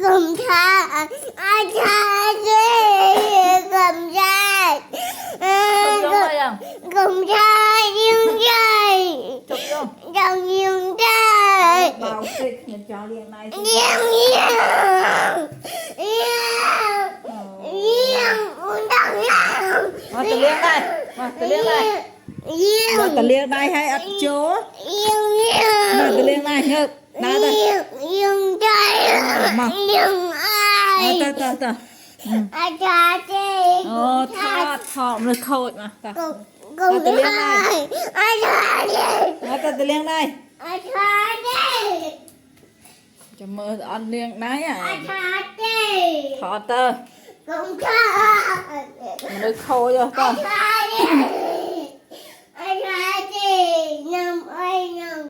Không sao, anh sao đi, không sao. Ơ, không sao, không sao, không sao. Không sao. Bảo Tịch là cho điện này. Điện, điện. Điện, điện, không sao. ມາຕະລຽງໄດ້ ມາຕະລຽງໄດ້ ເອີ ມາຕະລຽງໄດ້ ໃຫ້ອັດໂຈ ມາຕະລຽງໄດ້ ເຮີ ນາຕະ ມາ ມາຕະ ຕະ ຕະ ອືມ ໂອ້ ທອດ ທອດ ມັນໂຄດ ມາຕະ ມາຕະລຽງໄດ້ ມາຕະລຽງໄດ້ ຈະເມີອັນລຽງໄດ້ອະ ທອດເຕີ ມັນໂຄດ ຕະ